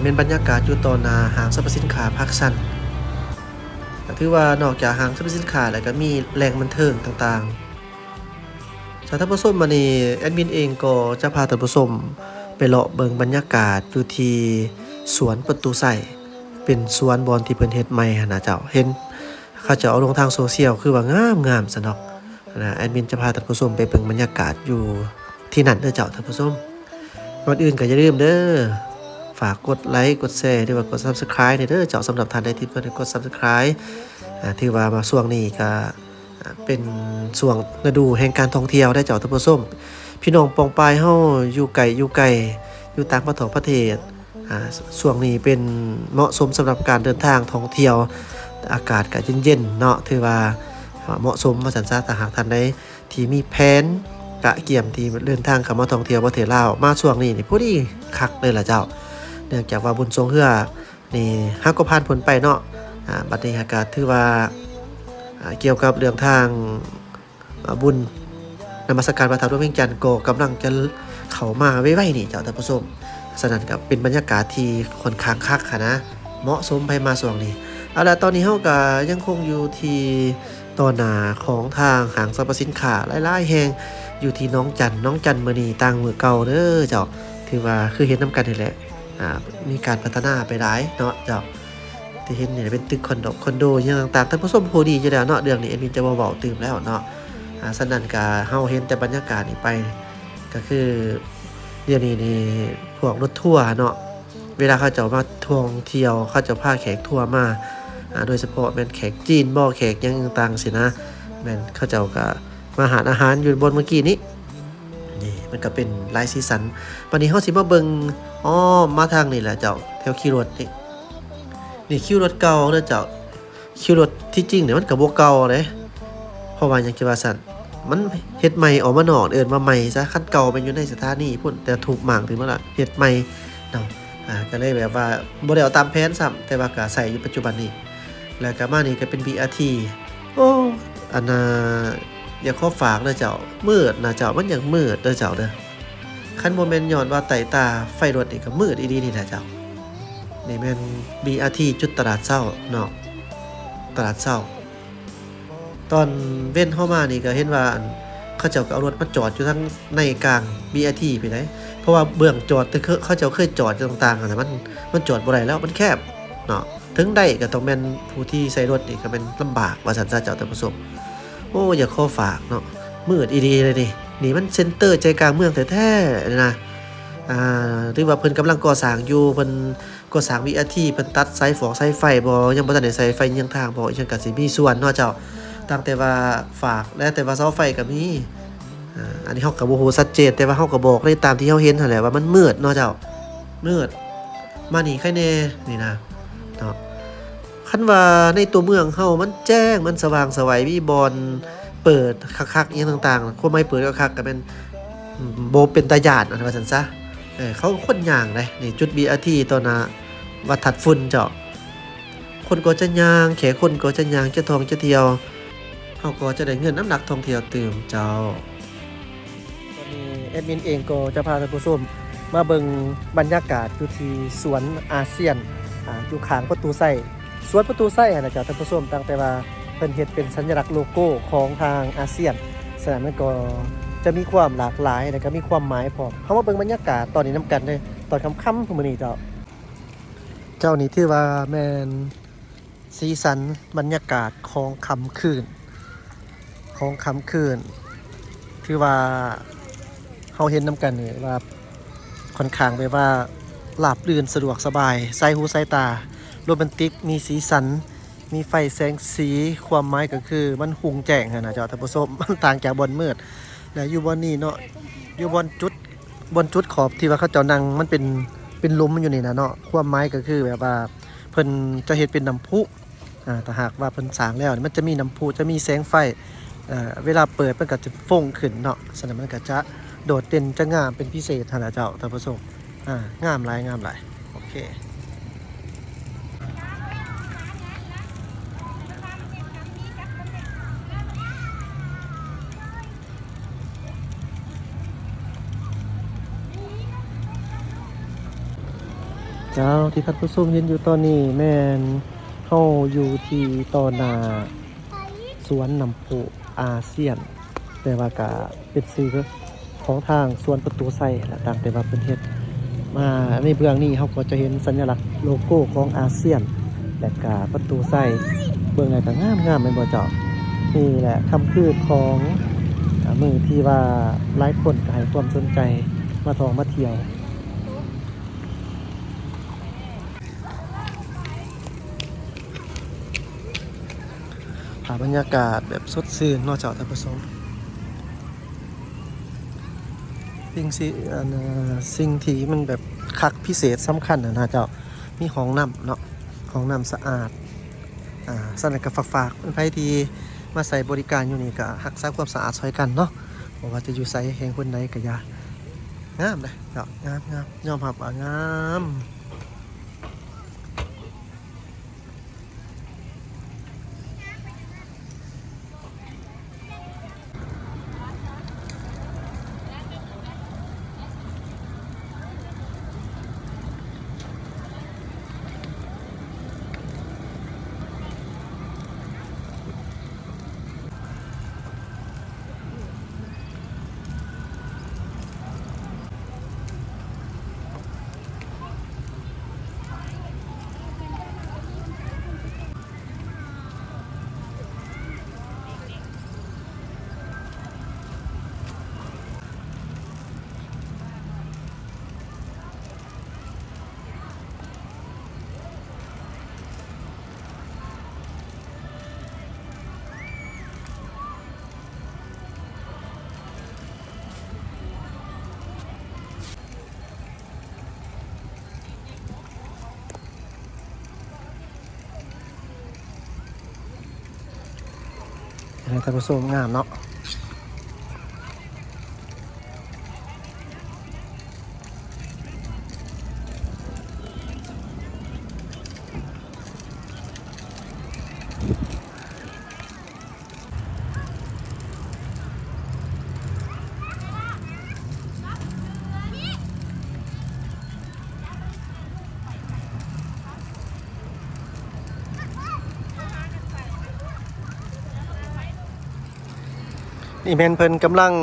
ແມ່ນບັນຍາກາດຢູ່ຕໍ່ໜ້າຫ້າງສັບພະສິນຄ້າພາກຊັນ ກໍຖືວ່ານອກຈາກຫ້າງສັບພະສິນຄ້າແລ້ວ ກໍມີແຫຼ່ງບັນເທີງຕ່າງໆ. ສາ ທ່ານຜູ້ຊົມ, ມື້ນີ້ແອດມິນເອງກໍຈະພາທ່ານຜູ້ຊົມໄປເລາະເບິ່ງບັນຍາກາດຢູ່ທີ່ສວນປະຕູໄຊ, ເປັນສວນບ່ອນທີ່ເພິ່ນເຮັດໃໝ່ຫັ້ນນະເຈົ້າ. ເຫັນເຂົາເຈົ້າເອົາລົງທາງໂຊຊຽວ ຄືວ່າງາມໆຊັ້ນດອກ. ນະ ແອດມິນຈະພາທ່ານຜູ້ຊົມໄປເບິ່ງບັນຍາກາດຢູ່ທີ່ນັ້ນເດີເຈົ້າ ທ່ານຜູ້ຊົມ. ກ່ອນອື່ນກໍຢ່າລືມເດີ ຝາກກົດໄລ ກົດແຊ ຫຼືວ່າກົດ Subscribe ແດ່ເດີເຈົ້າ. ສຳລັບທ່ານໃດທີ່ບໍ່ໄດ້ກົດ Subscribe ອາ ຖືວ່າມາຊ່ວງນີ້ກໍ ອາ ເປັນຊ່ວງລະດູແຫ່ງການທ່ອງທ່ຽວເດີເຈົ້າ ທ່ານຜູ້ຊົມ. ພີ່ນ້ອງປ້ອງປາຍເຮົາຢູ່ໃກ້ຢູ່ໄກ ຢູ່ຕ່າງປະເທດ ປະເທດ ອາ ຊ່ວງນີ້ເປັນເໝາະສົມສຳລັບການເດີນທາງທ່ອງທ່ຽວ. ອາກາດກໍເຢັນໆເນາະ ຖືວ່າເໝາະສົມວ່າຊັ້ນຊະ. ຖ້າຫາກທ່ານໃດທີ່ມີແຜນກະກຽມທີ່ເດີນທາງເຂົ້າມາທ່ອງທ່ຽວປະເທດລາວ ມາຊ່ວງນີ້ນີ້ພໍດີຄັກເລີຍລະເຈົ້າ. ເນື່ອງຈາກວ່າບຸນຊ່ວງເຮືອນີ້ຫາກໍຜ່ານພົ້ນໄປເນາະ. ອາ ບັດນີ້ຫາກະຖືວ່າ ອາ ກ່ຽວກັບເລື່ອງທາງ ອາ ບຸນນະມັດສະການພະທາດຫຼວງວຽງຈັນກໍກຳລັງຈະເຂົ້າມາໄວໆນີ້ເຈົ້າ ທ່ານຜູ້ຊົມ. ສະນັ້ນກໍເປັນບັນຍາກາດທີ່ຂ້ອນຂ້າງຄັກຫັ້ນນະ ເໝາະສົມໃຜມາຊ່ວງນີ້. ເອົາລະ ຕອນນີ້ເຮົາກໍຍັງຄົງຢູ່ທີ່ຕໍ່ໜ້າຂອງທາງຫ້າງສັບພະສິນຄ້າຫຼາຍໆແຫ່ງ ຢູ່ທີ່ໜອງຈັນ. ໜອງຈັນມື້ນີ້ຕ່າງມື້ເກົ່າເດີເຈົ້າ ຖືວ່າຄືເຫັນນຳກັນນີ້ແຫຼະ ອາ ມີການພັດທະນາໄປຫຼາຍເນາະເຈົ້າ. ທີ່ເຫັນນີ້ເປັນຕຶກຄອນໂດ ຄອນໂດຫຍັງຕ່າງໆ ທ່ານຜູ້ຊົມຮູ້ດີຢູ່ແລ້ວເນາະ. ເລື່ອງນີ້ແອດມິນຈະບໍ່ເວົ້າຕື່ມແລ້ວເນາະ. ອາ ສະນັ້ນກະເຮົາເຫັນແຕ່ບັນຍາກາດນີ້ໄປ ກະຄືດຽວນີ້ນີ້ພວກລົດທົວເນາະ ເວລາເຂົາເຈົ້າມາທ່ອງທ່ຽວ ເຂົາເຈົ້າພາແຂກທົວມາ ອາ ໂດຍສະເພາະແມ່ນແຂກຈີນບໍ ແຂກຫຍັງຕ່າງໆຊີ້ນະ ແມ່ນເຂົາເຈົ້າກະມາຮ້ານອາຫານຢູ່ບ່ອນເມື່ອກີ້ນີ້. ນີ້ມັນກະເປັນຫຼາຍສີສັນ. ບາດນີ້ເຮົາຊິມາເບິ່ງ ອ້ອມມາທາງນີ້ແຫຼະເຈົ້າ ແຖວຄິວລົດນີ້ ນີ້ຄິວລົດເກົ່າເດີເຈົ້າ. ຄິວລົດທີ່ຈິງນີ້ມັນກະບໍ່ເກົ່າເດ້ ເພາະວ່າຫຍັງຊິວ່າຊັ້ນ ມັນເຮັດໃໝ່ອອກມານອກ ເອີ້ນວ່າໃໝ່ຊະ. ຄັນເກົ່າແມ່ນຢູ່ໃນສະຖານີພຸ້ນ ແຕ່ຖືກມ້າງຂຶ້ນມາລະ ເຮັດໃໝ່ເນາະ. ອາ ກະເລີຍແບບວ່າບໍ່ໄດ້ເອົາຕາມແຜນຊ້ຳ ແຕ່ວ່າກະໃຊ້ຢູ່ປັດຈຸບັນນີ້. ແລ້ວກະມານີ້ກະເປັນບີອາທີ ໂອ້ ອັນນ່າ ຢາກຂໍຝາກເດີເຈົ້າ ມືດນະເຈົ້າ ມັນຢາກມືດເດີເຈົ້າເດີ. ຄັນບໍ່ແມ່ນຍ້ອນວ່າໃຕ້ຕາໄຟລົດນີ້ກໍມືດອີ່ຫຼີນີ້ແຫຼະເຈົ້າ. ນີ້ແມ່ນບີອາທີຈຸດຕະຫຼາດເຊົ້າເນາະ ຕະຫຼາດເຊົ້າ. ຕອນເວັນເຮົາມານີ້ກໍເຫັນວ່າ ອັນ ເຂົາເຈົ້າກໍເອົາລົດມາຈອດຢູ່ທາງໃນກາງບີອາທີພຸ້ນໃດ ເພາະວ່າເບື້ອງຈອດທີ່ເຂົາເຈົ້າເຄີຍຈອດຕ່າງໆຫັ້ນນະ ມັນ ມັນຈອດບໍ່ໄດ້ແລ້ວ ມັນແຄບເນາະ. ເຖິງໄດ້ກໍຕ້ອງແມ່ນຜູ້ທີ່ໃຊ້ລົດນີ້ກໍແມ່ນລຳບາກວ່າຊັ້ນຊະເຈົ້າ ທ່ານຜູ້ຊົມ. ໂອ້ ຢາກຂໍຝາກເນາະ ມືດອີ່ຫຼີເລີຍນີ້. ນີ້ມັນເຊັນເຕີໃຈກາງເມືອງແທ້ໆນະ. ອ່າ ຖືວ່າເພິ່ນກຳລັງກໍ່ສ້າງຢູ່ ເພິ່ນກໍ່ສ້າງບີອາທີ ເພິ່ນຕັດສາຍຟອກສາຍໄຟບໍ ຍັງບໍ່ທັນໄດ້ໃສ່ໄຟເຍືອງທາງບໍ ອີ່ຫຍັງກໍຊິມີສ່ວນເນາະເຈົ້າ. ຕັ້ງແຕ່ວ່າຟາກ ແລະ ແຕ່ວ່າເສົາໄຟກໍມີ. ອ່າ ອັນນີ້ເຮົາກໍບໍ່ຮູ້ຊັດເຈນ ແຕ່ວ່າເຮົາກໍບອກໃນຕາມທີ່ເຮົາເຫັນຫັ້ນແຫຼະວ່າມັນມືດເນາະເຈົ້າ ມືດ. ມານີ້ໃຄແດ່ນີ້ນະເນາະ. ຄັນວ່າໃນຕົວເມືອງເຮົາມັນແຈ້ງ ມັນສະຫວ່າງໄສວ ມີບ່ອນເປີດຄັກໆ ອີ່ຫຍັງຕ່າງໆ ຄວາມໝາຍເປີດຄັກໆ ກໍແມ່ນ ອືມ ບໍ່ເປັນຕາຢ້ານ ວ່າຊັ້ນຊະ. ເອີ ເຂົາຄົນຍ່າງເດ້ ນີ້ຈຸດບີອາທີຕໍ່ໜ້າວັດທາດຝຸ່ນເຈົ້າ. ຄົນກໍຈະຍ່າງ ແຂກຄົນກໍຈະຍ່າງ ຈະທ່ອງຈະທ່ຽວ ເຮົາກໍຈະໄດ້ເງິນນຳນັກທ່ອງທ່ຽວຕື່ມເຈົ້າ. ຕອນນີ້ແອດມິນເອງກໍຈະພາທ່ານຜູ້ຊົມມາເບິ່ງບັນຍາກາດຢູ່ທີ່ສວນອາຊຽນ ອາ ຢູ່ຂ້າງປະຕູໄຊ ສວນປະຕູໄຊຫັ້ນນະເຈົ້າທ່ານຜູ້ຊົມ. ຕັ້ງແຕ່ວ່າເພິ່ນເຮັດເປັນສັນຍະລັກໂລໂກ້ຂອງທາງອາຊຽນ ສະນັ້ນມັນກໍຈະມີຄວາມຫຼາກຫຼາຍ ແລ້ວກໍມີຄວາມໝາຍພ້ອມ. ເຮົາມາເບິ່ງບັນຍາກາດຕອນນີ້ນຳກັນເດີ ຕອນຄ່ຳໆມື້ນີ້ເຈົ້າ. ເຈົ້າ ນີ້ຖືວ່າແມ່ນສີສັນບັນຍາກາດຂອງຄ່ຳຄືນ ຂອງຄ່ຳຄືນ ຖືວ່າເຮົາເຫັນນຳກັນນີ້ວ່າ ຂ້ອນຂ້າງແບບວ່າລາບລື່ນ ສະດວກສະບາຍ ສາຍຫູສາຍຕາ ໂຣແມນຕິກ ມີສີສັນ ມີໄຟແສງສີ ຄວາມໝາຍກໍຄືມັນຮຸ່ງແຈ້ງຫັ້ນນະເຈົ້າທ່ານຜູ້ຊົມ ມັນຕ່າງຈາກບ່ອນມືດ. ແລະ ຢູ່ບ່ອນນີ້ເນາະ ຢູ່ບ່ອນຈຸດ ບ່ອນຈຸດຂອບທີ່ວ່າເຂົາເຈົ້ານັ່ງ ມັນເປັນ ເປັນຫຼຸມຢູ່ນີ້ນະເນາະ ຄວາມໝາຍກໍຄືແບບວ່າເພິ່ນຈະເຮັດເປັນນ້ຳພຸ. ອາ ຖ້າຫາກວ່າເພິ່ນສ້າງແລ້ວ ມັນຈະມີນ້ຳພຸ ຈະມີແສງໄຟ ເວລາເປີດມັນກໍຈະຟົ້ງຂຶ້ນເນາະ. ສະນັ້ນມັນກໍຈະໂດດເດັ່ນ ຈະງາມເປັນພິເສດຫັ້ນລະເຈົ້າທ່ານຜູ້ຊົມ. ອາ ງາມຫຼາຍ ງາມຫຼາຍ. ໂອເຄ. ນີ້ ເຈົ້າ ທີ່ທ່ານຜູ້ຊົມເຫັນຢູ່ຕອນນີ້ແມ່ນເຮົາຢູ່ທີ່ຕໍ່ໜ້າສວນນ້ຳພຸອາຊຽນ ແຕ່ວ່າກະເປັນຊື່ຂອງທາງສວນປະຕູໄຊແຫຼະ ຕ່າງແຕ່ວ່າເພິ່ນເຮັດມາ. ໃນເບື້ອງນີ້ເຮົາກໍຈະເຫັນສັນຍະລັກໂລໂກ້ຂອງອາຊຽນ ແລະກະປະຕູໄຊ ເບິ່ງແລ້ວກະງາມໆ ແມ່ນບໍ່ເຈົ້າ? ນີ້ແຫຼະຄ່ຳຄືນຂອງ ອາ ມື້ທີ່ວ່າຫຼາຍຄົນກະໃຫ້ຄວາມສົນໃຈມາທ່ອງມາທ່ຽວ. ພາບບັນຍາກາດແບບສົດຊື່ນເນາະເຈົ້າທ່ານຜູ້ຊົມ. ສິ່ງທີ່ ອັນ ເອີ ສິ່ງທີ່ມັນແບບຄັກພິເສດສຳຄັນຫັ້ນນະເຈົ້າ ມີຫ້ອງນ້ຳເນາະ ຫ້ອງນ້ຳສະອາດ. ອາ ສະນັ້ນກະຝາກໆ ໃຜທີ່ມາໃຊ້ບໍລິການຢູ່ນີ້ກະຮັກສາຄວາມສະອາດຊ່ອຍກັນເນາະ ບໍ່ວ່າຈະຢູ່ໃສແຫ່ງຫົນໃດກະຢ່າ. ງາມເດ້ເນາະ ງາມໆ ຍອມຮັບວ່າງາມ. ນີ້ ທ່ານຜູ້ຊົມ ງາມເນາະ. ນີ້ແມ່ນເພິ່ນກຳລັງ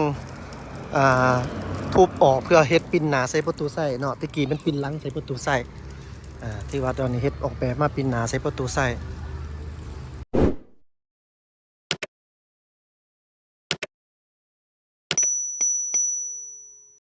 ອ່າ ທຸບອອກເພື່ອເຮັດປິ່ນໜ້າໃສ່ປະຕູໄຊເນາະ. ແຕ່ກີ້ມັນປິ່ນຫຼັງໃສ່ປະຕູໄຊ ອ່າ ທີ່ວ່າຕອນນີ້ເຮັດອອກແບບມາປິ່ນໜ້າໃສ່ປະຕູໄຊ.